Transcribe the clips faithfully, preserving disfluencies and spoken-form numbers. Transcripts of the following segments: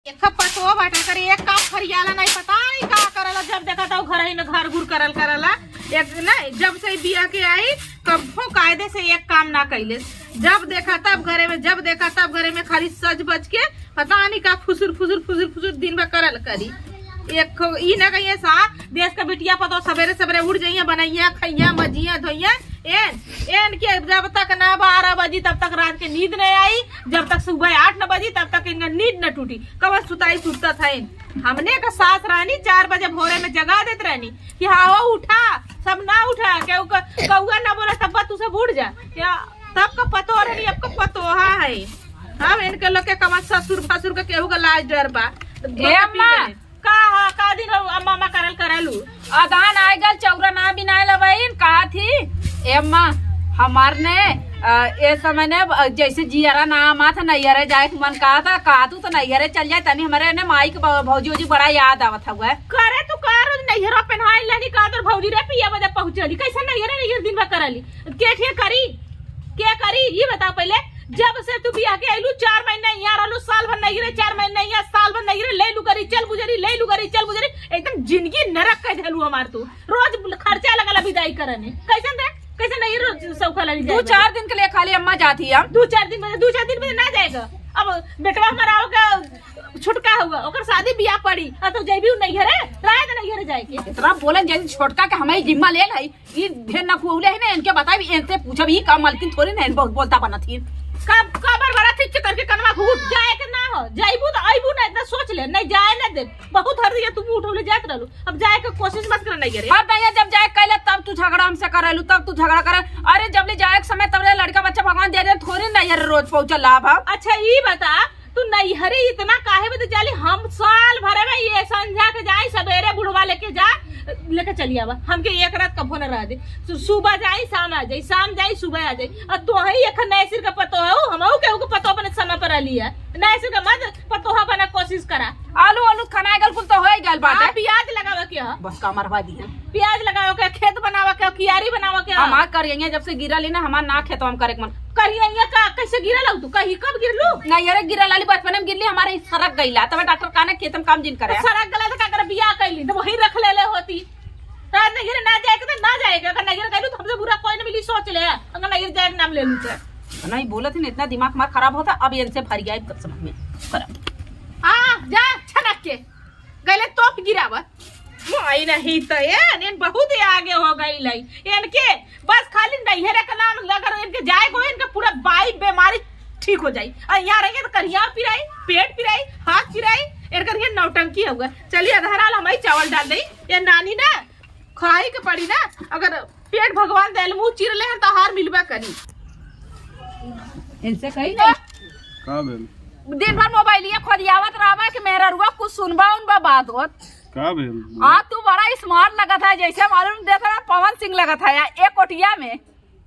एक पतोह बाटा करे, एक काम फरियाला नहीं, पता नहीं का करला। जब देखा था घर ही में घर घुर करल करला। एक नहीं, जब से बिया के आई, कभो कायदे से एक काम ना कैले। जब देखा तब घरे में, जब देखा तब घरे में खाली सज बज के पता नहीं का फुसुर फुसुर फुसुर फुसुर दिन भर करल करी। एक खो-, ई ना कहिए सा, देश का बिटिया पतोह सबेरे सबेरे उठ जाइए, बनइया, खइया, मजिया, धोइया। एन, एन के जब तक ना बारह बजी तब तक रात के नींद नहीं आई, जब तक सुबह आठ न बजी तब तक इनका नींद न टूटी। कब सुताई सुतत है। हमने का सास रहनी चार बजे भोरे में जगा देत रहनी कि हाँ हो उठा, सब ना उठा, केहू क-, कौआ ना बोला तब तू सब उठ जा। क्या तब का पतोह रहनी, अब का पतोहा है। अब इनके लोग के कमा ससुर फसुर के केहू का लाज डर बा। ए अम्मा, का ह, का दिन हो, अम्मा, अम्मा करल करलू। अदान आइ गल, चौरा ना बिनाए लबइन, कहा थी। ए अम्मा, हमार ने, अ, ए समय ने, अ, जैसे जियरा ना माथ नैहरे जाए के मन कहा था, कहा तू तो नैहरे चल जाए, तनी हमरे ने माई के ब-, भौजी, भौजी बड़ा याद आवत हउए। करे तू का रोज नैहरा पेन्हाइल लेनी, का तोर भौजी रे पिया बजे पहुँचली, कैसे नैहरे, नैहर दिन भर करली, के, के करी, के करी, ये बताओ पहले। जब से तू बियाह के आइलू, चार महीना यहाँ रहलू, साल भर नहीं रहे, चार महीना यहाँ, साल भर नहीं रहे, ले लू करी, चल गुजरी, ले लू करी, चल गुजरी, एकदम जिंदगी नरक कर देलू हमार तू। रोज खर्चा लगला विदाई करने, कैसन रे, कैसे नहीं रोज सौखा लगी दू जाए चार दिन के लिए खाली अम्मा जाती है। दू चार दिन में, दू चार दिन में ना जाएगा। अब बेटवा हमारा होगा, छुटका हुआ, ओकर शादी बियाह पड़ी, आ तो जैबी उ नैहरे, राय दे नैहरे जाए के। इतना बोलन जैसे छोटका के हमारी जिम्मा ले लाई, ई ढेर ना खुआउले है ना, इनके बताई, इनसे पूछब, ई का मलकिन थोड़ी ना, बहुत बोलता बनत ही। का, का बार बार ठीक से करके कनवा घूट, जाए के ना हो, जाइबू तो आइबू ना, इतना सोच ले, नहीं जाए ना दे। बहुत हर दिया तू उठौले जात रहलू, अब जाए के कोशिश मत कर नैहरे। हर दैया जब जाए कहले तब तू झगड़ा हमसे करलू, तब तू झगड़ा करे। अरे जब ले जाए के समय तब ले लड़का बच्चा भगवान दे दे, थोड़ी नैहरे रोज पहुँचल लाभ हम। अच्छा ई बता, तू नैहरे इतना काहे बदे जाली? हम साल भरे में ये संझा के जाई, सबेरे बुढ़वा लेके जा, लेके चली आवा। हमके एक रात कभो न रह दे। सु-, सुबह जाई, शाम आ जाई, शाम जाई, सुबह आ जाई। और तोहई एक नए सिर का पतोह हो, हमहू केहू के पतोह बने समय पर रहली है। नए सिर का मत पतोह बने कोशिश करा। आलू, आलू खाना गल कुल तो होई गल बाटे। हाँ, प्याज लगावे के ह। बस का मरवा दिया। प्याज लगावे के, खेत बनावे के, कियारी बनावे के ह। हमार करिया जब से गिरल ही ना, हमार ना खेतवा में करे के मन। करिया का, कैसे गिरल हऊ तू? कहीं कब गिरलू? नहीं, अरे गिरल लाली बचपन में गिरली, हमारे सरक गईला, तब डॉक्टर कहने खेत में काम जिन करे। सरक गला तो का करे, बियाह कैली, तो वहीं रख ले ले होती। तो नैहर ना जाए के तो ना जाए के, अगर नैहर गइलू तो हमसे बुरा कोई ना मिली, सोच ले, अगर नैहर जाए के नाम ले लू तो। नहीं बोलत ही ना, इतना दिमाग हमार खराब होता, अब इनसे फरियाई तब समझ में। हाँ, जा, छनक के। गइले तोप गिरावा। माई नहीं तो एन, एन बहुत ही आगे हो गई लाई। एनके बस खाली नैहरे का नाम, अगर इनके जाए को, इनके पूरा बाई बीमारी ठीक हो जाई। और यहाँ रहिए तो करिया पिराई, पेट पिराई, हाथ पिराई, इनकर ये नौटंकी होगा। चलिए, अधहरा ला, हम ही चावल डाल दई। ये नानी ना, खाई के पड़ी ना, अगर पेट भगवान दे, मुंह चीर ले, हम तो हार मिलबा करी। इनसे कही ना। का भेल? दिन भर मोबाइलिया खोदियावत रहबा कि मेहररुआ कुछ सुनबा उनबा बात होत। का भेल? आ, तू बड़ा स्मार्ट लगत है, जैसे मालूम देत है पवन सिंह लगत है, या एक कोटिया में।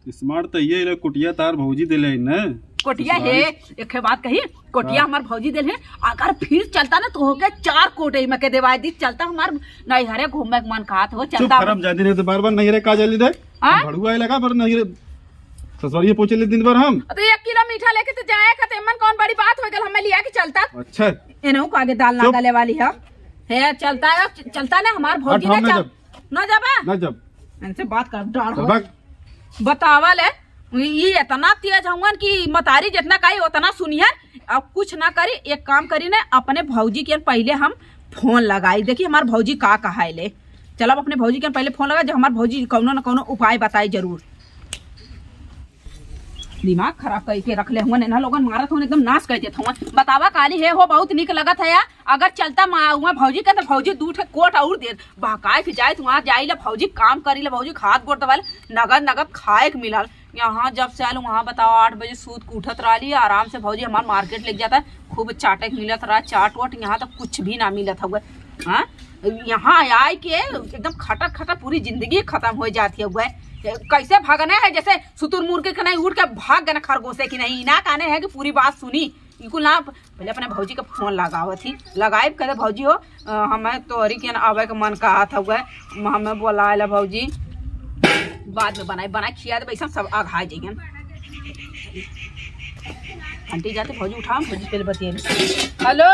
स्मार्ट तो ये रे, कोटिया तार भौजी देले है ना। कोटिया ससुरारी। है, एक बात कही, कोटिया हाँ। हमार भौजी देले है, अगर फिर चलता ना तो होके चार कोटे में के देवाई दी, चलता हमार नैहरे घूमे के मन कहत हो, चुप चलता। हराम जादी रहे तो बार बार नैहरे का जाली रे? हाँ? भड़ुआ लगा पर नैहरे ससुरारिये पहुँचे ले दिन भर हम। तो एक किलो मीठा लेके तो जाए खाते मन कौन बड़ी बात हो गल, हमें लिया के चलता। अच्छा। एनहु को आगे दाल ना चुप। गले वाली है। है चलता है, चलता ना हमार भौजी हट, हम ना ना चल-, जब। ना जाबा? ना जब। इनसे बात कर, डाढ़ चल हो। भाग। बतावा ले, ई इतना तेज हवन कि मतारी जितना कही उतना सुनिहन। अब कुछ ना करी, एक काम करी ने, अपने भौजी के पहले हम फोन लगाई, देखी हमार भौजी का कहाए ले। चल अब अपने भौजी के पहले फोन लगा, जब हमार भौजी कौनो न कौनो उपाय बताई जरूर। दिमाग खराब करके रख ले हुआ ना लोगन, मारत हुआ एकदम नाश कर देत हुआ। बतावा काली है हो, बहुत निक लगत है या, अगर चलता माँ हुआ भौजी के तो भौजी दू ठे कोट और दे बहकाए के जाए, वहाँ जाई ले भौजी, काम करी ले भौजी, हाथ गोड़ दबाए ले, नगद नगद खाए के मिलल। यहाँ जब से आलू वहाँ बताओ, आठ बजे सूत के उठत रहली, आराम से भौजी हमार मार्केट लेके जाता है, खूब चाटे के मिलत रहा, चाट वाट, यहाँ तो कुछ भी ना मिलत हुआ। हाँ, यहाँ आए के एकदम खटर खटर पूरी जिंदगी खत्म हो जाती है। कैसे भगने है, जैसे सुतुर मुर्गे के नहीं उठ के भाग गए ना खरगोशे की नहीं, ना कहने है कि पूरी बात सुनी। इनको ना पहले अपने भौजी के फोन लगावत ही, लगाइब कहते भौजी हो, अ, हमें तोहरी के आवे के मन कहत हउए, हमें बोलाए ला भौजी, बाद में बनाई, बनाई खिया देबे, ऐसा सब अघाए जइहन। आंटी जाते भौजी उठाओ, भौजी पहले बतिए। Hello,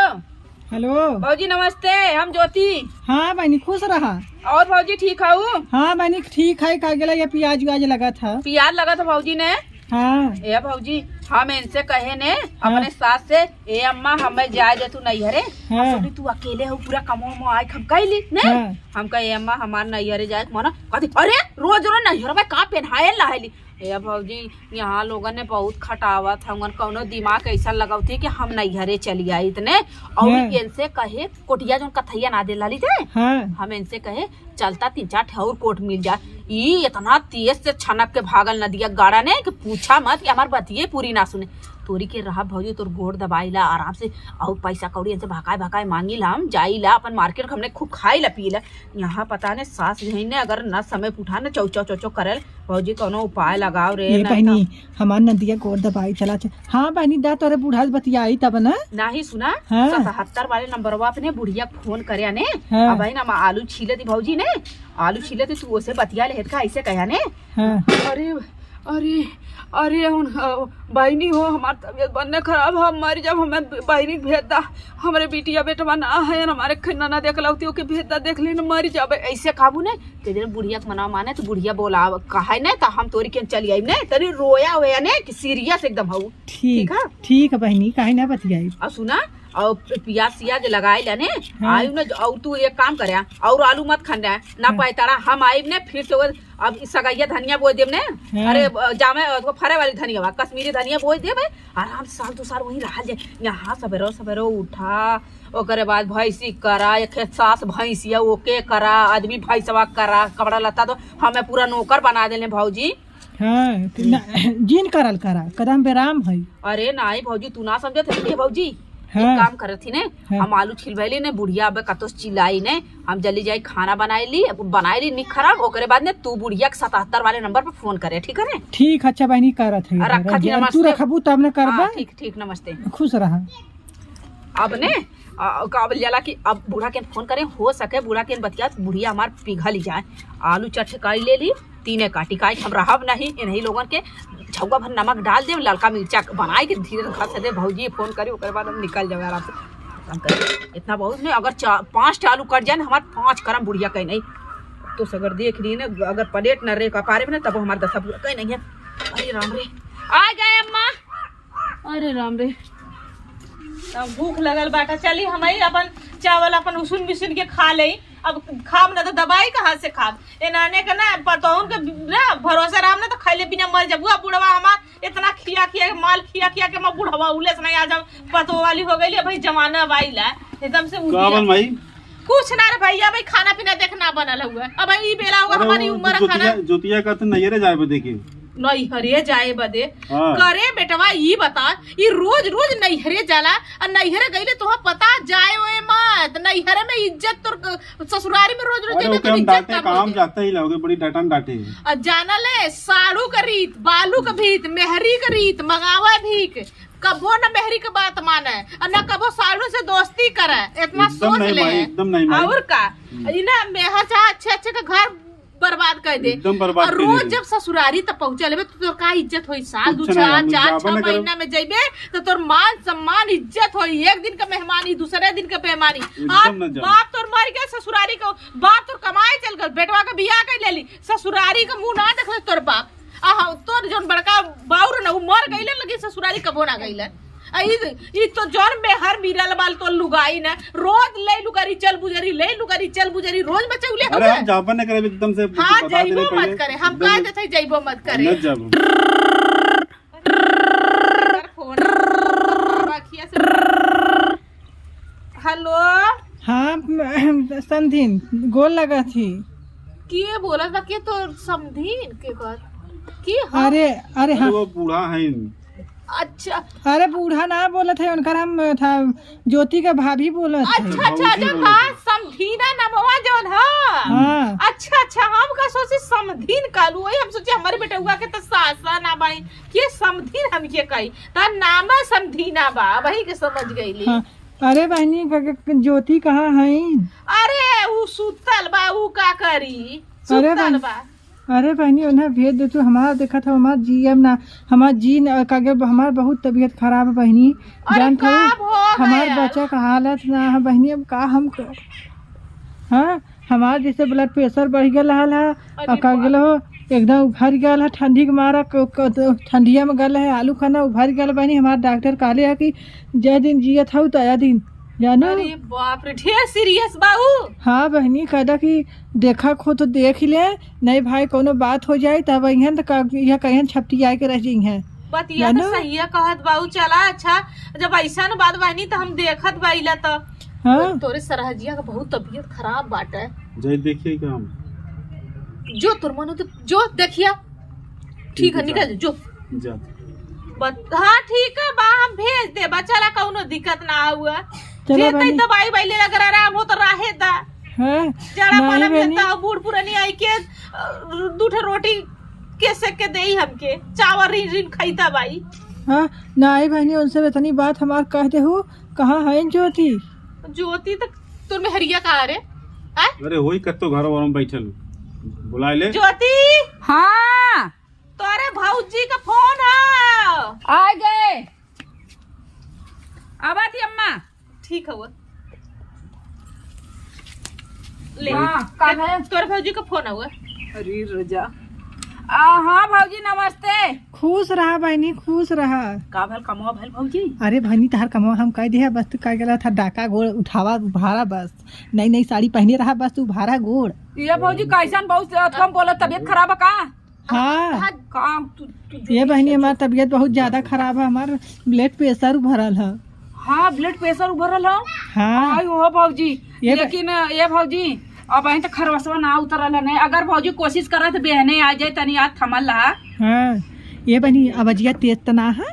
hello. भौजी नमस्ते, हम ज्योति। हाँ बहिनी, खुश रहा। और भौजी ठीक हऊ? हाँ बहिनी, ठीक है। का गेला, ये पियाज वियाज लगा था। पियाज लगा था भौजी ने। हाँ। ए भौजी, हम इनसे कहे ने, हाँ। अपने सास से, "ए अम्मा, हमें जाए दे तू नैहरे।" हाँ। सुनी, तू अकेले हो, पूरा कमो मो आए, हम कैली ने। हाँ। हम कहे, "ए अम्मा, हमार नैहरे जाए के मन।" कहती, "अरे, रोज रोज नैहर में का पेन्हाए लाहेली?" ए भौजी, यहाँ लोगन ने बहुत खटावत है, उनकन कौनो दिमाग ऐसा लगावत है कि हम नैहरे चली आई इतने। और हाँ। इनसे कहे, कोटिया जोन कथैया ना दे लाली थे, हाँ। हम इनसे कहे, "चलता तीन चार ठे और कोट मिल जा।" ई इतना तेज से छनक के भागल नदिया गाड़ा ने कि पूछा मत, कि हमार बतिये पूरी ना सुने। तोरी के रहा भौजी, तोर गोड़ दबाई ला आराम से, और पैसा कौड़ी इनसे भकाए भकाए मांगी ला, हम जाई ला, अपन मार्केट हमने खूब खाई ला पी ला। यहाँ पता ने सास यही ने अगर न समय उठा न चौ चौ चौ चौ करल, भौजी कौनो उपाय लगाओ रे, ये ना बहिनी, तो हमार नदिया गोड़ दबाई चला च-, हाँ बहिनी, दा तोरे बूढ़ा से बतियाई तब ना। नाही सुना, हाँ। सतहत्तर वाले नंबरवा पे ने बुढ़िया फोन करे ने। हाँ। अब बहिन, हम आलू छीले थी भौजी ने, आलू छीले थी, तू ओसे बतिया लेहत का, ऐसे कहा ने। हाँ। अरे, अरे, अरे, उन, अ, बहिनी हो, हमार तबियत बन्ने खराब है, हम मर जाब, हमें बहिनी के भेज दा, हमरे बिटिया बेटवा ना है, हमारे खन्ना ना देख लौती, ओके भेज दा, देख लेना, मर जाबे, ऐसे काबू ने। के दिन बुढ़िया के मना माने तो बुढ़िया बोला, कहे ने तो हम तोरी के चली आई ने, तनी रोया होया ने कि सीरियस एकदम हऊ। ठीक, ठीक है? ठीक है बहिनी, काहे ना बतियाई। और सुना, और पि-, पियाज सियाज लगाई लेने, हाँ। आयु ने, और तू एक काम करे, और आलू मत खन रहा, ना हाँ। पैताड़ा, हम आइब ने, फिर से वो, अब ई सगैया धनिया बोई देब ने, हाँ। अरे, अ, जामे, अ, फरे वाली धनिया बा, कश्मीरी धनिया बोई देब, आराम से साल दो साल वहीं रहा जाए। यहाँ सबेरो सबेरो उठा, ओकरे बाद भैंसी करा, एक सास भैंसिया ओके करा, आदमी भैंसवा करा, कपड़ा लत्ता तो हमें पूरा नौकर बना देले भौजी। हाँ, तो ना, जिन करल करा, कदम बेराम है। अरे नाई भौजी, तू ना समझत है, ए भौजी, हाँ। एक काम करत ही ने, हाँ। हम आलू छिलवैली ने, बुढ़िया अबे कतो चिल्लाई ने, हम जल्दी जाई खाना बनाई ली, अब बनाई ली निक खराब, ओकरे बाद ने तू बुढ़िया के सतहत्तर वाले नंबर पर फोन करे, ठीक है ने? ठीक, अच्छा बहिनी, करत है, आ, रखत ही, तू नमस्ते। रखबू तब ने करबा। हाँ, ठीक, ठीक, नमस्ते। खुश रहा। अब ने, अ, का बोल जाला कि अब बूढ़ा के फोन करे, हो सके बूढ़ा के बतियात बुढ़िया हमार पिघल जाए। आलू चटकाई ले ली, तीने काटी काई हम रहब नहीं, इन्हीं लोगन के छौवा भर नमक डाल दे, ललका मिर्चा बनाई के धीरे से घस दे, भौजी फोन करी, ओकर बाद हम निकल जावे आराम से। हम कहे, इतना बहुत नहीं, अगर चा-, पाँच टा आलू कट जाए ना, हमार पाँच करम बुढ़िया कहीं नहीं। तो सगर देख रही ने, अगर प्लेट न रे कपारे में ना, तब हमार दशा बुरा कहीं नहीं है। अरे राम रे, आ गए अम्मा। अरे राम रे, अब भूख लगल बाटा, चली हम ही अपन चावल अपन उसून बिसून के खा लेई। अब खाब ना तो दवाई कहाँ से खाब? ए नाने के ना, पतोहन के ना भरोसे रहब ना तो खैले बिना मर जाबू। अब बुढ़वा हमार इतना खिया खिया के, माल खिया खिया के मैं बुढ़वा उलेस नहीं, आज हम पतोह वाली हो गई। भाई जमाना अब आइला एकदम से का उधिया। बोल माई? कुछ ना रे भैया, भाई खाना पीना देख ना बनल हुआ। अब ई बेला हुआ अरे हमारी वो उम्र है खाना। ज्योतिया, ज्योतिया का तो नैहरे जाए बदे के। नैहरे जाए बदे। हाँ। करे बेटवा, ई बता, ई रोज रोज नैहरे जाला, आ नैहरे गईले तोह पता जाए ओए मत। नैहरे में इज्जत तोर क-, ससुरारी में रोज रोज अरे जइबे ओके तोर हम इज्जत डांटे कम हो कहाँ जाए। जाते ही लाओगे, बड़ी डटन डांटे। आ जाना ले, साड़ू का रीत, बालू का भीत, मेहरी का रीत, मंगावा भीख। कबो न मेहरी के बात माने, आ न कबो साड़ू से दोस्ती करे। इतना एकदम सोच नहीं ले। माई, एकदम नहीं माई। और का? हम्म। ई ना मेहर चाहे अच्छे अच्छे के घर बर्बाद कर दे। एकदम बर्बाद और कर रोज दे। जब ससुरारी तब पहुंचा लेबे तो तोर का इज्जत होई? साल दू कुछ नहीं, चार, हम चार जाबे छह न करब। महीना में जइबे तो तोर मान सम्मान इज्जत होई। एक दिन का मेहमानी, दूसरे दिन का मेहमानी। एकदम आज न जाब। बाप तोर मर गया ससुरारी को, बाप तोर कमाए चल गल, बेटवा का बियाह कर लेली, ससुरारी का मुंह ना देखले तोर बाप। आ, हाँ, तोर जौन बड़का बाउर न, उ मर गइले, लेकिन ससुरारी कबो ना गइले। आ, ई, ई तो जौन मेहर मिलल बाल तो लुगाई न, रोज ले लुगारी चल बुजरी, ले लुगारी चल बुजरी, रोज बचौले अरे, हवे। हम जाबे न करब एकदम से, हाँ, बता देले जइबो पहले। मत करे, हम एकदम कह देते जइबो मत करे। मत जाबो। फोन, बाबा खिया से हेलो। हाँ, समधिन, गोल लगा थी। के बोलत बा? के तोर समधिन के कर? के ह? अरे, अरे, अरे हाँ। वो बूढ़ा है। अच्छा। अरे बूढ़ा ना बोलत है, उनकर हम था, ज्योति के भाभी बोलत है। अच्छा, अच्छा, भौजी अच्छा, बोलत हाँ, है। समधीना नमवा जौन ह। हाँ। अच्छा, अच्छा, हम का सोचे समधिन कालू, वही हम सोचे हमारे बेटउआ के तो सासा ना बाइन, के समधिन हमके कही, त नाम समधीना बा, वही के समझ गईली। हाँ। अरे बहिनी, ग-, ग-, ज्योति कहाँ है? अरे, उ सुतल बा, उ का करी? अरे सुतल बहिनी। बा। अरे बहिनी, उन्हें भेज दे तू, हमार देखत हो, हमार जी अब ना, हमार जी न, का के, हमार बहुत तबीयत खराब है बहिनी। अरे जानत हो, का हो हमार गया? बच्चा का हालत ना है बहिनी, अब का हम क-, हाँ, हमार जैसे blood pressure बढ़ गया हाल है, अरे और का बाप। गेलो हो, एकदम उभर गया है ठंडी के मारा, क-, क-, ठंडिया में गल है, आलू खाना उभर गया बहिनी। हमार डॉक्टर कहले है कि जय दिन जियत हऊ, तया दिन जानू। अरे बाप रे, ढेर serious बा ऊ। हाँ बहिनी, कहदा कि देखा खो तो देख ही ले, नहीं भाई कोनो बात हो जाए तब अइहन त का, यह कहियन छपटी आए के रह जइहन। बतिया तो जानू? सहिया कहत बा ऊ। चला अच्छा, जब ऐसा न बात बहिनी त हम देखत बाइला त। हाँ। तोरे सरहजिया का बहुत तबीयत खराब बाटे। जाई देखिए का हम। जो तोर मन हो तो जो देखिया। ठीक ठीक है, है, निकल जा। जो। जा। बत-, हाँ, ठीक है बा, हम भेज देबा, चला, कौनो दिक्कत ना हुआ। चला जे तई बहिनी। दवाई बाई ले, अगर आराम हो तो रहे दा। हाँ, जरा नहीं मरम बहिनी। देता, बूढ़ पुरानी आई के, अ, दू ठो रोटी के सेक के देई हमके, चावल रिन रिन खैता बाई। हाँ, नहीं बहिनी, उनसे इतनी बात हमार कह देहू, कहाँ है ज्योति? ज्योति तो तोर मेहरिया कहाँ रे? आय? अरे, होई कत्तो घर वालों में बैठल। बुलाए ले। ज्योति! हाँ। तोरे भौजी का फोन है। आ गए। आवा थी अम्मा। ठीक है वो। ले। हाँ, का है? तोरे भौजी का फोन है वो। अरे रजा। आ, हाँ भौजी, नमस्ते। खुश रहा बहिनी, खुश रहा। का भल कमवा भल भौजी? अरे बहिनी, तहार कमवा हम कह दिया, बस तू कह गेला था, डाका गोड़ उठावा, उभारा बस। नई नई साड़ी पहने रहा, बस तू उभारा गोड़। ये भौजी, कैसन बहुत अथवा में बोलत, तबीयत खराब है का? हाँ। हाँ, काम तू, तू जो ये भी बहिनी, सोचो। हमार तबीयत बहुत ज्यादा खराब है, हमार blood pressure उभरल है। हाँ, blood pressure उभरल है। हाँ। आई हो भौजी, ये ब- लेकिन ये भौजी, अब अहीं तो खरवसवा ना उतरल है, नहीं, अगर भौजी कोशिश करत बेहने आ जाए, तनी आज थमल रहा। हाँ, ये बहिनी, आवाजिया तेज त ना है?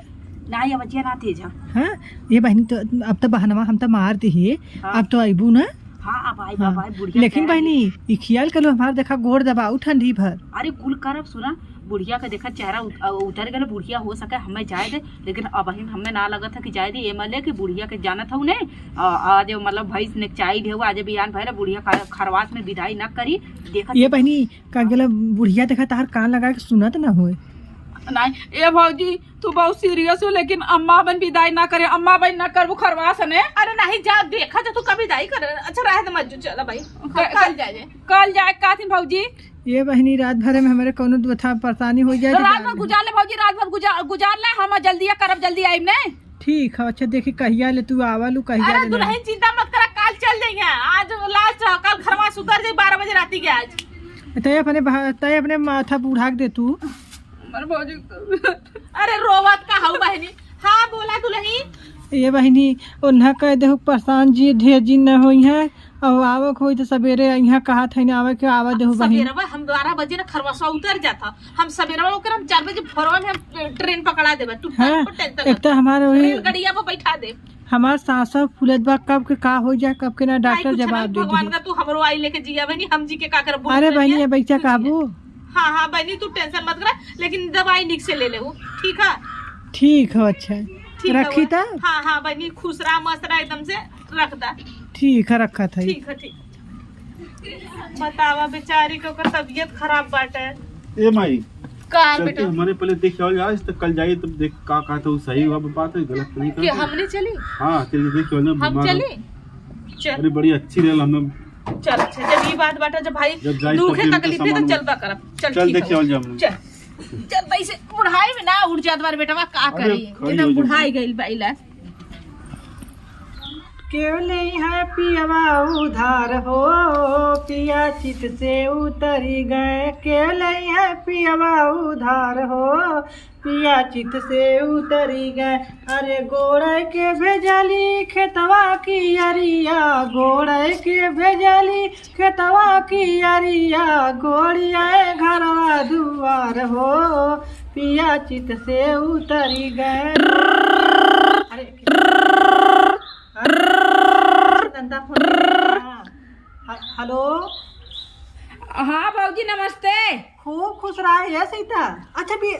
ना, ये आवाजिया ना तेज है। हाँ, ये बहिनी, तो अब तो बहनवा हम तो मार दिहे, हाँ। अब तो अइबू ना? हाँ, अब आई, हाँ। अब आई, बुढ़िया लेकिन कह रही बहिनी, ई खियाल कर लो, हमार देखा गोड़ दबाऊ ठंडी भर। अरे, कुल करब, सुना, बुढ़िया का देखा चेहरा उत-, अ, उतर गल, बुढ़िया हो सके हमें जाए दे, लेकिन अब ही हमें ना लगत है कि जाए दे, एमएलए की बुढ़िया के जानत हऊ ने, अ, आज मतलब भैंस नेकचाई ढेउ, आज बियान भैर बुढ़िया का खरवास में विदाई ना करी, देखत ये हऊ। बहिनी, का गेला बुढ़िया देखा तार कान लगा के सुनत ना होए। नहीं, ए भौजी, तू बहुत serious हो, लेकिन अम्मा बन विदाई ना करे, अम्मा बन ना करबू खरवास ने। अरे नहीं, जा देखा जा, तू कब विदाई कर। अच्छा, रह दे मत, जो चला भाई, क-, कल जाए जाए। कल जाए का थी भौजी? ये बहिनी, रात भर में हमारे कौनो दु-, था परेशानी हो जाए तो तो रात जान भर ले। गुजार ले भौजी, रात भर गुजार, गुजार ले, हम जल्दी करब, जल्दी आइब ने। ठीक है, अच्छा देखी कहिया ले तू आवलू, कहिया अरे ले ना। दुल्हन चिंता मत करा, काल चल जाइए, आज last है, काल खरवास उतर जाई बारह बजे राती के आज। तय अपने भा-, तय अपने माथा बुढ़ा के दे तू। हमार भौजी। अरे रोवत का हऊ बहिनी? हाँ, बोला दुलही। ये बहिनी, ओन्हा कह देहु प्रशांत जी ढेर दिन न होई हैं, और आवक होई तो सबेरे यहाँ कहा था ना आवे के, आवा देहु बहिनी। सबेरवा हम बारह बजे ना खरवासवा उतर जाता, हम सबेरवा ओकर हम चार बजे भोरवा में हम ट्रेन पकड़ा देबा, तू हाँ, tension एक तो हमारे वही रेलगड़िया पर बैठा दे। हमार सांसा फूलत बा, कब के का हो जाए, कब के ना काहे डॉक्टर कुछ जवाब नहीं, दे भगवान दिहे। का तू हमरो आई लेके जिया बहिनी, हम जी के का करब, बूढ़ अरे दुनिया। बहिनी, अब ऐसा कुछ कहबू? नहीं। हाँ, हाँ बहिनी, तू tension मत करा, लेकिन दवाई निक से ले लेहू, ठीक है? ठीक है, अच्छा। ठीक है, रखी वो। ता? हाँ, हाँ बहिनी, खुश रहा, मस्त रहा, एकदम से रख दा। ठीक है, रखा था। ठीक है, ठीक। बतावा, बेचारी के ओकर तबीयत खराब बाटे। ए माई, का चलते बेटा? हमरे पहले देख आओ आज, तो कल जाइए, तब देख का कहा था, वो सही हुआ बात है, गलत नहीं कि करते। हमने चली? हाँ, चलिए देख आओ ना, हम बीमार हो। चली? चल। अरे बड़ी अच्छी रहल, हमें चल, अच्छा, जब ई बात बाटे, जब भाई जब जाई दुख तब है, दिन का तकलीफ है, तो सामान चलबा करब। चल, चल, ठीक देख है। आओ जा हम। चल। चल, तैसे बुढ़ाई में ना उठ जात बार बेटवा, का अरे, करी? खड़ी एकदम हो जा। बुढ़ाई गइल बाइला। केव लेई है पियवा उधार हो, पिया चित से उतरी गए। केव लेई है पियवा उधार हो, पिया चित से उतरी गए। अरे गोड़े के भेजली खेतवा की अरिया, गोड़े के भेजली खेतवा की अरिया, गोड़िया घरवा दुआर हो, पिया चित से उतरी गए। अरे, अरे, नंदा फोन कर रहा। ह-, हेलो। हाँ भौजी, नमस्ते। खूब खुश रहा है सीता। अच्छा भी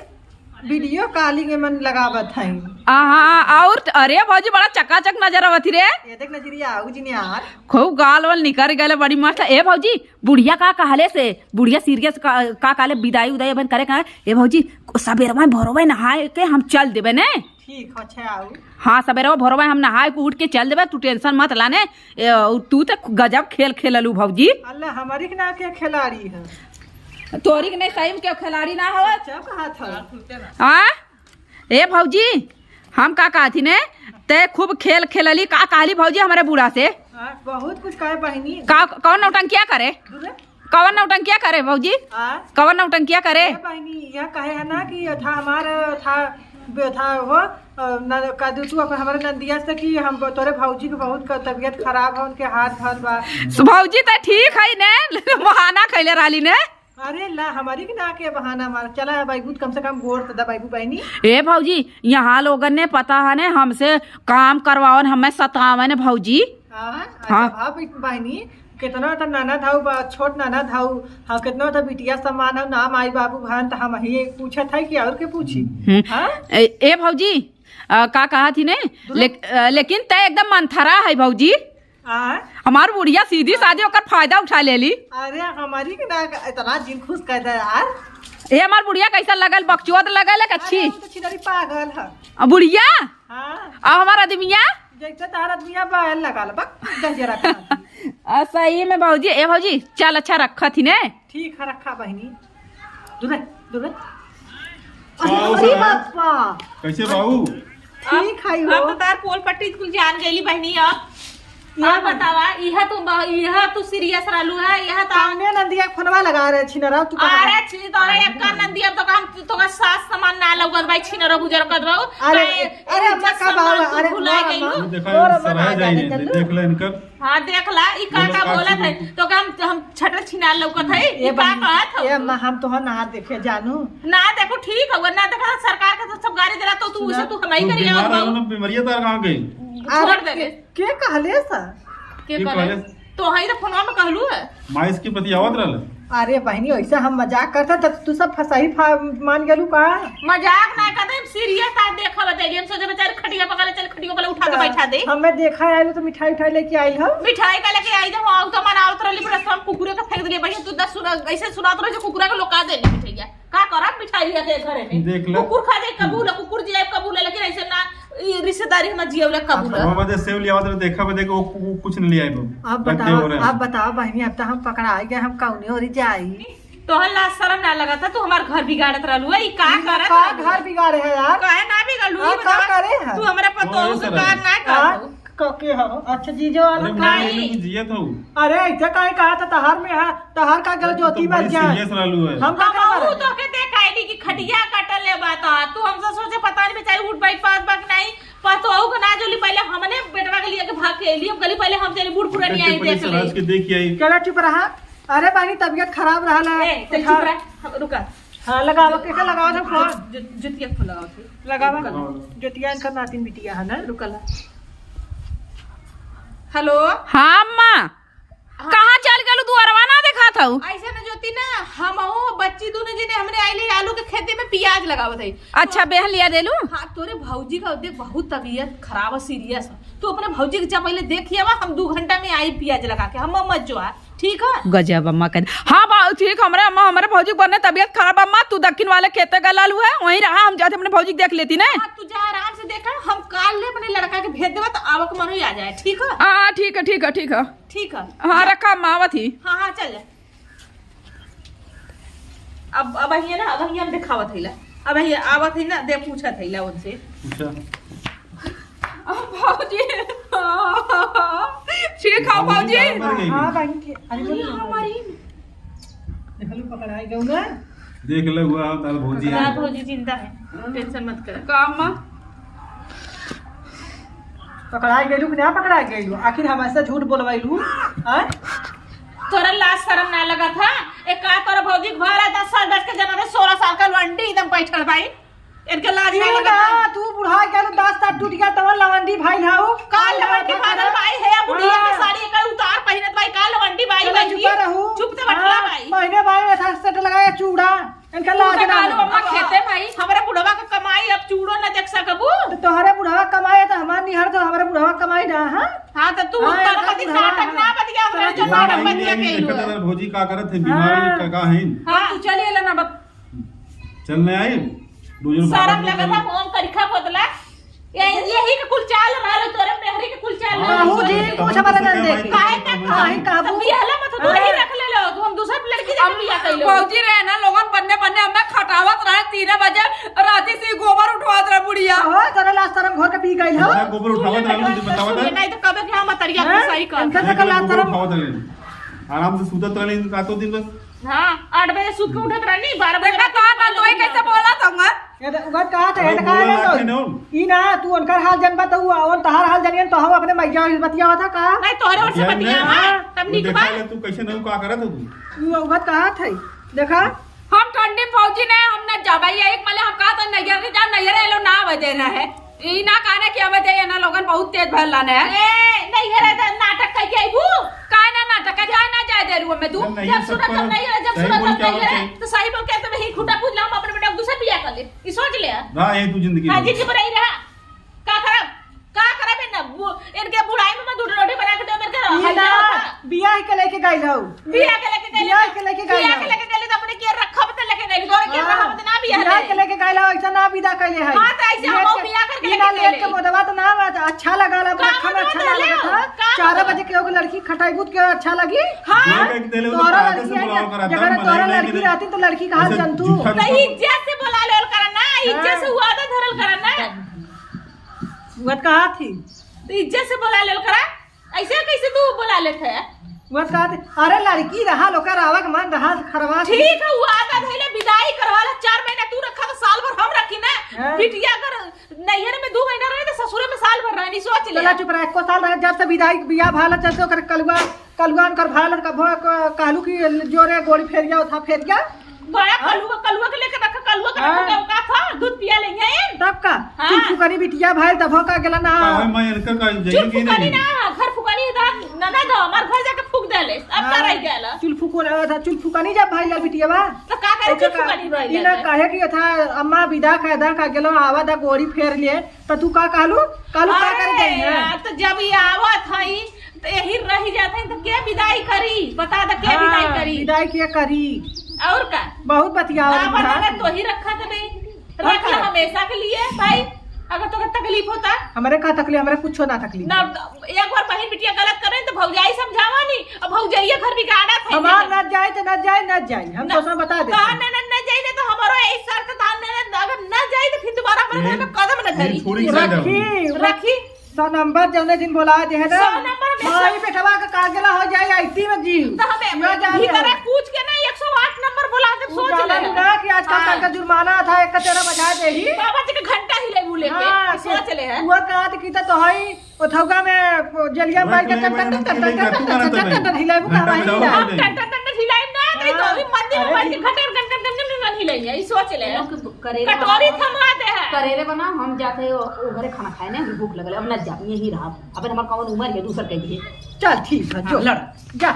वीडियो कॉलिंग में मन लगावत है। हाँ, और अरे भौजी, बड़ा चकाचक नजर आवत ही रे। ये देख नजरिया, आऊ जिन यार। खूब गाल वाल निकर गए, बड़ी मस्त। ए भौजी, बुढ़िया का कहले से, बुढ़िया सीरियस का, का कहले, विदाई उदाई अपन करे का? ए भौजी, सबेरवा भोरवा नहाए के हम चल देबे ने। ठीक, अच्छा, आऊ। हाँ, सबेरवा भोरवा हम नहाए के उठ के चल देबे, तू टेंशन मत लाने। ए, तू तो गजब खेल खेललू भौजी। अल्लाह, हमारी के ना के खिलाड़ी है। तोरी के नहीं, सही में केहू खिलाड़ी ना हवा। क्या कहा था? हाँ? ए भौजी, हम का कहत ही ने, ते खूब खेल खेलली, का कहली भौजी हमरे बूढ़ा से? हाँ, बहुत कुछ कहे बहिनी। का, कौन नौटंकिया करे? दूरे। कौन नौटंकिया करे भौजी? हाँ। कौन नौटंकिया करे? ए बहिनी, यह कहे है ना कि था हमार, था, बे-, था वो, अ, न-, का दू तू अपन हमारे नंदिया से कि हम ब-, तोरे भौजी के बहुत क-, तबीयत खराब है, उनके हाथ भर बा। भौजी तो ठीक है ने, बहाना खैले रहली ने। अरे ला, हमारी के ना के बहाना मार। चला अब अइबू त कम से कम गोड़ त दबाइबू बहिनी। ए भौजी, यहाँ लोगन ने पता है ने, हमसे काम करवावन, हमें सतावन भौजी। हाँ, हाँ। अच्छा, हाँ बहिनी, कितना तो ननद हऊ बा, छोट ननद हऊ, हाँ, कितना तो बिटिया समान हऊ, ना माई बाबू भन, त हम ही पूछत है कि और के पूछी? हम्म। हाँ? ए, ए भौजी, अ, का कहा थी ने? दुल्हन? ले, अ, लेकिन तय एकदम मंथरा है भौजी। हाँ? हमार बुढ़िया सीधी साधी ओकर फायदा उठा लेली। अरे हमारी के ना इतना जिन खुश कर दे यार। ए हमार बुढ़िया कैसा लगल, बकचोद लगल है कच्छी? अरे, वो तो छिनरी पागल है। आ, बुढ़िया? हाँ। अब हमार आदमिया? जैसे तार आदमिया बायल लगल बा, गजरा का। आ, सही में भौजी, ए भौजी, चल अच्छा रखा थी ने। ठीक है, रखा बहिनी। दूर रह, दूर रह। का हो अरे सरहज? बापा। कैसे बाऊ? ठीक है अब हो। तो तार पोल पट्टी कुल जान गईली बहिनी। अब ये अब बतावा, इहा तू ब-, इहा तू सीरियस रहलू है, इहा तो कौने नंदिया के फोनवा लगा रहे छिनरा, तू कहाँ अरे है? छी, तोरे एक कान नंदिया तो काम, तो का सास समान ना लौकत भाई, छिनरा बुजर करत रहू। अरे, काहे अरे अम्मा, इज्जत का सम्मान बाबा, तू अरे भुला मोर गइलू? अम्मा, ये देखा, मोर ये अम्मा सरहज का आई जाने है, कर लू। देख ले इनकर। हाँ, देख ला, ई का बोलत है का अच्छी बोलत है? तो का हम, हम छटर छिनार लौकत है? ई ये का बहिनी, कहत हऊ ये तू? अम्मा, हम तोहर ना देखे जानू। ना देखो, ठीक हउआ, ना देखा, सरकार के तो सब गारी देला, तो तू सुना। उसे तू हमही तू करिया बीमार हऊ। रहलू ना, बीमारिया तार कहाँ गई? छोड़ अरे, दे के, रे। के कहले सा? के के कहले? कहले? तो हई तो फोनवा में कहलू है। माइस के पति आवत रहल। अरे बहिनी, ऐसे हम मजाक करता त तू सब फसाई फा-, मान गेलू का? मजाक ना करते, हम सीरियस आज देखा बताइए, हम सोचे बेचारे खटिया पकड़े चल खटिया पकड़े उठा के बैठा दे। हमें देखा आइल तो मिठाई उठाई लेके आइल हो। मिठाई का लेके आई जब आऊ तो मनावत रहली, पर हम कुकुरे का फेंक दिए, बहिनी तू दस सुना, ऐसे सुनात रहे जो कुकुरा के लोका देली मिठाइया। का करब मिठाई लिया के घरे में? देख ले। कुकुर खा जाए कबूल है, कुकुर जिए कबूल है, लेकिन ऐसे ना, ई रिश्तेदारी हमार जियवला कबूल है। वो वजह सेव लियावत रहे, देखा बदे कि वो कु-, कुछ नहीं लियाई बा। अब बताओ, अब बताओ बहिनी, अब तो हम पकड़ा गए, हम कौने ओरी जाई? तोहर लाज शरम ना लगा था, तू हमार घर बिगाड़त रहलू है, ई का करत का रहलू? घर बिगाड़े है यार? काहे ना बिगड़लू, ई हाँ, का बतावा? करे है? तू हमरा पतोहू के सरहज। कार ना हाँ? कर दो। क-, के हो? अच्छा, जीजो वाला अरे, का? मैं नहीं। लेकिन जियत हूँ। अरे, ऐसे काहे कहा था? तहार में है, तहार का गल अरे, तू ज्योति तो मर बड़ी जाए। सीरियस रहलू है। हम का हम करब? ऊ तो के देख आइली कि खटिया कटल ले बा, तो तू हमसे सोचे, पता नहीं बेचारी उठ बैठ पावत बा कि नहीं। पतोहू के ना जोली, पहले हमने बेटवा के लिए के भाग के अइली, हम कहली, पहले हम चली बूढ़ पुरानी आई देख ले। सरहज के देख के आई। चला, चुप रहा। अरे, बहिनी, तबीयत खराब रहल है। ए, चल, चुप रह। हम, रुका। हाँ, लगावा, के, के लगावा था फोन? जु-, जु-, जुतिया खोला होती। लगावा। रुका। ज्योतिया इनकर नातिन बिटिया है ना? रुका ला। हेलो। हाँ, अम्मा। हाँ। कहाँ चल गेलू? दुआरवा ना देखात हऊ। ऐसे ना ज्योति ना, हमहू बच्ची दोनों जने हमने आइले आलू के खेते में पियाज लगावत हई। अच्छा, तो बेहन लिया देलू? हाँ, तोरे भौजी का देख बहुत तबीयत खराब है, सीरियस है। तू अपने भौजी के जा पहले देखिए, हम दू घंटा में आई पियाज लगा के, हम मत जो आ। ठीक है? गजब अम्मा कह, हाँ बा, ठीक, हमरे अम्मा, हमरे भौजी के बने तबीयत खराब, अम्मा, तू दक्षिण वाले खेते गलालू है, वहीं रहा, हम जाते अपने भौजी के देख लेती ना। हाँ, तू जा आराम से देखा, हम काल ले अपने लड़का के भेज देबा, तो आवक मन ही आ जाए, ठीक है? हाँ, हाँ, ठीक है, ठीक है, ठीक है। ठीक है। हाँ, रखा, अम्मा, आवत ही। हाँ, हाँ, चल जा। अब, अब अहिए ना, अब अहिए हम देखावत हईला। अब अहिए आवत हई ना, दे पूछत हईला उनसे। अच्छा। अब भौजी, ठीक है भौजी। भौजी कहाँ मर गई? हाँ, बहन के, अरे, अरे, बोलो। हमारी। देखलू, पकड़ाई गऊ ना। देख ले हुआ, तार भौजी ना, आ गई। भौजी जिंदा है, टेंशन मत कर। का अम्मा? पकड़ाई गईलू कि ना पकड़ाई गईलू? आखिर हमसे झूठ बोलवाईलू, हाँ? तोरा लाज शरम ना लगत है? ए का तोरा भौजी घर आ, दस साल बच के जना रे, सोलह साल का लवंडी एकदम बैठल भाई। इनके लाज ना ई लगत ना, है? तू बुढ़ा के दस साल टूट गया, तब लवंडी भाई हऊ। का लवंडी भाई है? बुढ़िया के हाँ। साड़ी एकर उतार पहिनत भाई, का लवंडी भाई चलो, भाई? चुप रहू। चुप से बटला हाँ, भाई। महीने भाई में था सेट लगाया चूड़ा, इनका तू लाज तो ना कालू लगा। अम्मा खेते भाई। हमारे बुढ़वा के नाटक ना बतिया, ओकरे जो नाटक बतिया के देखत अइलो। भौजी का करत है, बीमार हाँ। का, का है? हाँ, तू चलिए लेना बत- चल नहीं आई, दो जन शरम बाबा लगत है, मोम करिखा पोतला। ये, यही के कुल चाल रहल, तोरे मेहरी के कुल चाल हाँ, रहल। बाबूजी, कुछ हमारा ना देखे। काहे का काहे का तब बियाहला मत तू ही हाँ। रख ले लो, तू हम दूसर लड़की देख बियाह कर लो। भौजी रहे ना, लोगन बन्ने बन्ने हमें खटावत रहे, तीन बजे राती से गोबर उठवात रहे बुढ़िया। हो, तोरे लाज शरम घर के पी गइल हो। इतना गोबर उठावत रहे, मुझे बतावत है। नहीं तो कबे के हम मतरिया हाँ? सही कर। इनका तो इतना लाज गोबर शरम उठावत रहे। आराम से सूतत रहे रातों दिन बस। हाँ, आठ बजे सूत के उठत रहनी, बारह बजे देखा रात तो के ना, तो ये कैसे बोला था मैं? ये तो उगत कहा था, ये तो कहा ना तो। ई ना, तू उनकर हाल जनबा तो हुआ, उन तहार हाल जनियन तो हम अपने मैया से बतियावा था का? नहीं, तोहरे ओर से बतिया ना। हाँ। तब निक बा। तू कैसे नहीं का करत हो तू? तू उगत कहा था, देखा? हम ठंडी फौजी नहीं, हम न जाबे। ये एक मले हम कहा था नैहर के जाओ, नैहर एलो ना आवे देना है। ई ना कहना कि अब जाइए ना, लोगन बहुत तेज भर लाने हैं। ए, नैहर है तो नाटक कह के आइबू? काहे ना नाटक है, काहे ना जाए दे रुआ में तू? जब सुनत हम नैहर है, जब सुनत हम नैहर है, तो सही बोल के तो वही खुटा पूछ ला, हम अपने बेटा को दूसरा बियाह कर ले। ई सोच ले। ना, ये तू जिंदगी हाँ, भर। जिंदगी भर रही रहा। का करब? का करब? इनके बुढ़ाई में मैं दूध रोटी बना के दे, मेरे घर ई ना, बियाह के लेके गइल हऊ। बियाह के लेके गइले बियाह ना। के लेके गइले बियाह ना। के लेके गइले तो अपने के रखब त लेके गइले, तोरे के हाँ। रखब त ना बियाह बियाह ले। के लेके गइले, ऐसा ना विदा कइले है। हाँ, तो ऐसे हम लेट के, बियाह करके बिना लेके लेट के गइले। मोदवा तो ना हुआ, तो अच्छा लगा ला, का रखा में मोदवा अच्छा ना ना ले? लगा था। का चार मोदवा? बजे के ओके लड़की खटाई बूत के अच्छा लगी? हाँ। ये कह के देले तो तोरा कायदे से लड़की है बुलाओ क्या? करा, जगह दम तोरा बनाई लड़की नहीं रहती तो लड़की कहा ऐसे जानतू। झूठा तो इज्जत से बोला लेवल करा ना, इज्जत से हाँ। वादा धरल करा ना। मत कहा थी। तो इज्जत से बोला लेवल करा। ऐसे कैसे तू बोला लेत है? वो कहते, अरे लड़की रहा, लोग रहा के मन रहा, खरवा के। ठीक है, वो आधा धइले विदाई करवा ला, चार महीना तू रखा तो साल भर हम रखी ना। हाँ। बिटिया अगर नैहर में दो महीना रहे तो ससुरे में साल भर रहे, नहीं सोच ले। चला चुप रहा, एको साल रहे, जब से विदाई बियाह भाला चलते ओकर कलुआ, कलुआ उनकर भाला का भो-, क-, कहलू कि जोरे गोड़ी फेरिया उठा फेरिया। बड़ा हाँ? कलुआ, कलुआ के लेके रखा, कलुआ के हाँ। रखा, का था? दूध पिया ले हैं। तब का? हाँ। चुल फुकनी बिटिया भाई, तब का गेला ना। काहे माँ इनका का जाइए चुल कि फुकनी नहीं? ना, घर फुकनी इधर ननद हो, हमार घर जाके फूक देले। अब का हाँ। रह गया? चुल फुकनी, चुल फुकनी जब भाई ला बिटिया बा। तो का करे ओके चुल का? फुकनी भाई ई ना जाके? कहे कि था अम्मा विदा का दा का गेलो आवा दा गोरी फेर लिए, तो तू का कहलू? कहलू का कर अरे, गई है? यार, तो जब ये आवत हई, तो यही रह जात हई, तो के विदाई करी? बता दे, के हाँ, विदाई करी? विदाई के करी? और का? बहुत बतियावत बाबा था। ना तो ही रखा देबे। और रख ले का? हमेशा के लिए, भाई। अगर तोके तकलीफ होता। हमरे का तकलीफ? हमरे कुछो ना तकलीफ। ना, एक बार बहिन बिटिया गलत करे, तो भौजाई समझावा नी। अब भौजाइये घर बिगाड़त है। हमार ना जाए, तो ना जाए, ना जाए। हम तो सब बता देते कहा हैं। ना, ना, ना जाए, ना तो हमारो यही शर्त था, ना, ना, अगर ना जाए, तो फिर दोबारा हमारे घर में कदम न धरी। थोड़ी सा रखी, रखी। सौ नंबर जौने दिन बोला दे है ना, सौ नंबर में माई सौ बेटवा के कागेला हो जाए, आईटी में जी। तो हमें यो जान भीतर ले। पूछ के ना एक सौ आठ नंबर बोला दे, उ सोच जाना ले। ना कि आजकल हाँ। कल का जुर्माना था, एक का तेरह बजा दे ही। बाबा जी के घंटा ही ले मुँह लेके, हाँ, सोच ले है। वो कहा कि तो, तो हई, ओथौका में जलिया रख मार के ले, टन, टन, मैं टन, टन, टन, टन, टन, टन, हिलाए बुका घंटा भाई बजाओ, हिला। बजाओ। टन, टन, टन, टन हिलाए ना, तो हाँ। तो अभी मंदिर में अरे बैठ के जी। घंटे, घंटे, घंटे, घंटे, घंटे हिलाए, ये सोच ले। लोग करेरे कटोरी बना, थमा दे है। करेरे बना, हम जाते हैं, ओ, ओ घरे खाना खाए ना, भूख लगल है, अब ना जा, यहीं रहा। अब हमार कौन उम्र है, दूसर के लिए। चल, ठीक है, जो। हाँ, लड़। जा।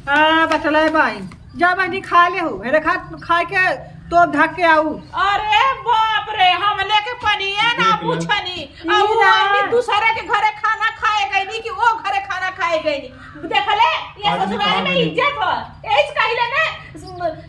हाँ, बचले बाई। जा बहिनी, खा ले हो। हेरे खा, खाए के तो ढक के आऊ। अरे बाप रे, हम लेके पनिया ना देख ले। पूछनी। ई अब वो ना। आदमी दूसरे के घरे खाना खाए गई नी कि वो घरे खाना खाए गई नी। देख ले, ये आज ससुराल निकाल में दे। इज्जत हो। एज कहिले ना,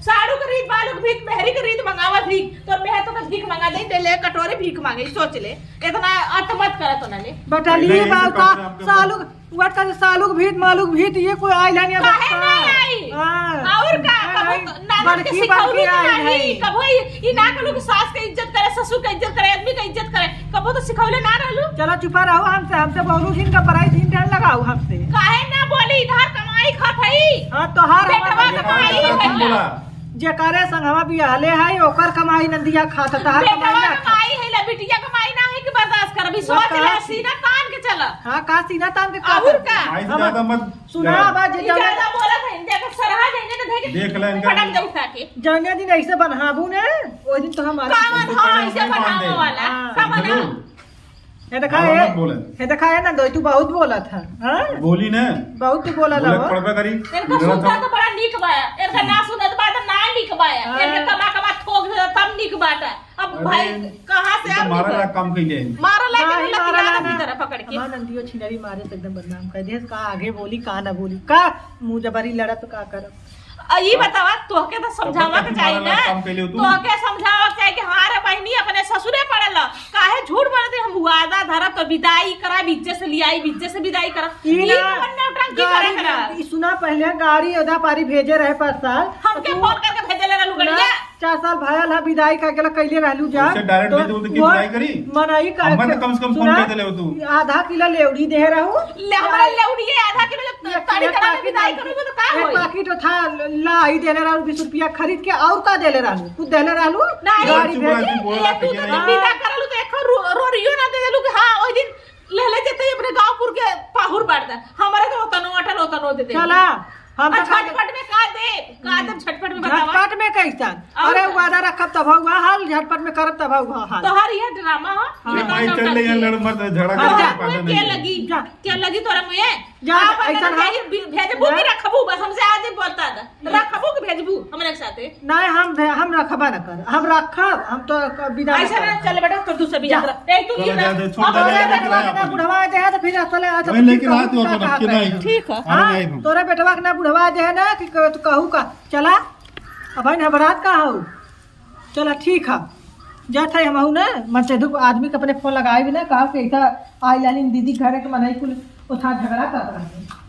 साड़ू के रीत, बालू के भीख, मेहरी के रीत मंगावा भीख। तोर मेहर तो भीख मंगा दे, दे ले कटोरे भीख मांगे, सोच ले। इतना अत मत करत ना ले। बटलिए पहले ही बाऊ से का कम से कम सालू वट का सालू के भीत, मालू के भीत, ये कोई आइल है नहीं काहे बच्चा। नहीं आई? हाँ। और का, नहीं, कबो नहीं, तो ननद के बड़की, सिखौली बड़की तो आइल नहीं, है। कबो ई, ई ना कहलू कि सास के इज्जत करे, ससुर के इज्जत करे, आदमी के इज्जत करे, कबो तो सिखौले ना रहलू। चलो चुपा रहो हमसे, हमसे बोलू जिन का पराई दिन ध्यान लगाओ हमसे। काहे ना बोली, इधर कमाई खात हई। हाँ, तोहार बेटवा हमार कमाई है। बोला। जेकरे संगवा बियाहले है, ओकर कमाई नंदिया खात, तहार बेटवा कमाई ना खात। कमाई है, ले बिटिया कमाई ना है कि बर्दाश्त करबी। सोच बताओ। ले, सीना तान के चला। हाँ, का सीना तान के का और करबी? का? भाई से हम ज्यादा मत सुना, डरा। बा, जे ई जाने ज्यादा बोलत है, इनके अगर सरहा जाइने तो देख देख ले इनका। फटक दे उठा के। जौने दिन ऐसे बनहाबू ने, ओइ दिन तो हम अलग कावन से हाँ, ऐसे बनहाबे वाला। हाँ। समझ लो। हे देखा, आवा हे, मत बोले। हे देखा, हे नंदोई, तू बहुत बोलत है, हाँ? बोली ने। बहुत तू बोलत बोले हो। पड़बे करी। इनका सुनता तो बड़ा नीक बाया, इनका ना सुनत बा तो ना नीक बाया। हाँ। इनके कमा कमा थोक दे तब नीक बात है। अब अरे, भाई, कहाँ से ये तो आप मारा निकल- ला काम कइले हैं। मारा ला के नहीं, लतिया मारा ला ना। भीतर पकड़ के। हमार नंदियो छिनरी मारे से एकदम बदनाम कर दे। का आगे बोली, का ना बोली, का मुँह जबरी लड़त, का करब? आ, ई बतावा, तोहके तो समझावा के चाही ना। तोहके समझावा के चाही कि हाँ रे बहिनी, अपने ससुरे पड़ल, काहे झूठ बोलत है? हम वादा धरब तो विदाई करब, इज्जत से लियाई, इज्जत से विदाई करब। ई ई ना, कवन नौटंकी करे गाड़ी ना, करब? ई सुना, पहले गाड़ी ओदा पारी भेजे रहे पाँच साल। हमके फोन करके भेजे ले रहलू गड़िया। चार साल भयल ह, विदाई का गेला, कइले रहलू जा। उसे direct तो भेज दो, तो की वो विदाई करी? मनई का हमका तो कम से कम फोन सुना, कर देले हो तू। आधा किलो लेवड़ी देहे रहू। ले, हमरा लेवड़ी है आधा किलो, जब एक, तारीख एक करा के पाकिट विदाई में, करूँ तो का एक होई? पाकिट था, लाई देले रहू बीस रुपया खरीद के, और का देले रहू? कुछ देले रहू? नहीं। गाड़ी चुप रह, भेज। चुप बोल, ये तू तो नहीं। जब विदा करलू तो एक रो-, रोरियो ना दे देलू कि हाँ, ओई दिन लेले जते अपने गाँवपुर के पाहुर बांट दे। हमारे तो ओतनो अटल ओतनो दे दे। चला, हम तो अच्छा, झटपट में का दे? का दे झटपट में बतावा? झटपट में कैसन? और अरे, का? वादा रखब तब हुआ हाल, झटपट में करब तब हुआ हाल। तोहार ये ड्रामा ह? हाँ। ये माई चल ले, यहाँ लड़ मत, झगड़ा हाँ, कर, जा। पागल के नहीं। लगी? जा। के लगी तोरा मुँहे? जा, आप ऐसा अगर ना। भेज-, भेजबू कि जा। रखबू? बस हमसे आज ही बोलता था। रखबू कि भेजबू हमरे साथे? नहीं, हम भे-, हम रखबा न कर, हम रखब, हम तो क-, विदा न ऐसा करब। ना चले बेटा, तो दूसरा बियाह जा। कर। ए, तू चलो, ये जा ना, दे, छोड़ अब दे, तोरे जा, बेटवा जा, के ना जा। बुढ़वा दे है, तो फिर असले, अच्छा, वही तो लेकिन फिर रात कहू को का अपन कहा रखे नहीं। कहे? ठीक है। अरे हाँ, नहीं हम। तोरे बेटवा के ना बुढ़वा दे है ना कि क-, तू कहू का, चला, अब है ना, बरात का हो? चला, ठीक है, जात है हमहू ना, मन से दुख आदमी के अपने फोन लगाए भी ना, कहा कि ऐसा आई लालिन दीदी घरे के मनई कुल उठा झगड़ा करत रहते।